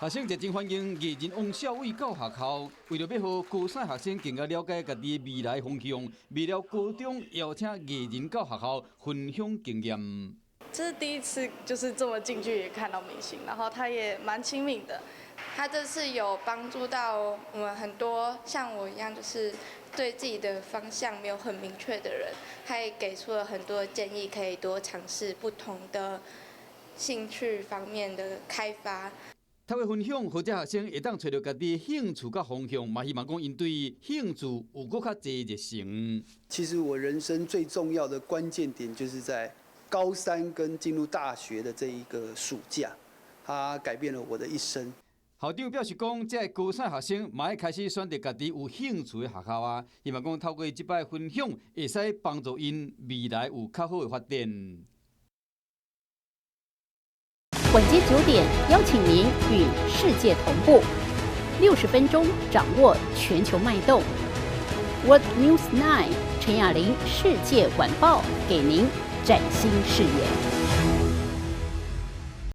學生熱情歡迎藝人王少偉到學校，為著欲予高三學生更加了解家己的未來方向，未了高中邀請藝人到學校分享經驗。這是第一次，就是這麼近距離看到明星，然後他也蠻親民的。他這次有幫助到我們很多像我一樣，就是對自己的方向沒有很明確的人，他也給出了很多建議，可以多嘗試不同的興趣方面的開發。透過分享，予這學生會當揣著家己興趣佮方向，嘛希望講𪜶對興趣有閣較濟熱誠。其實我人生最重要的關鍵點，就是在高三跟進入大學的這一個暑假，它改變了我的一生。校長表示講，這个高三學生嘛愛開始選擇家己有興趣的學校啊，希望講透過這擺分享，會使幫助𪜶未來有較好的發展。晚間9點，邀請您與世界同步，60分鐘掌握全球脈動。World News 9 陳雅玲世界晚報，給您嶄新視野。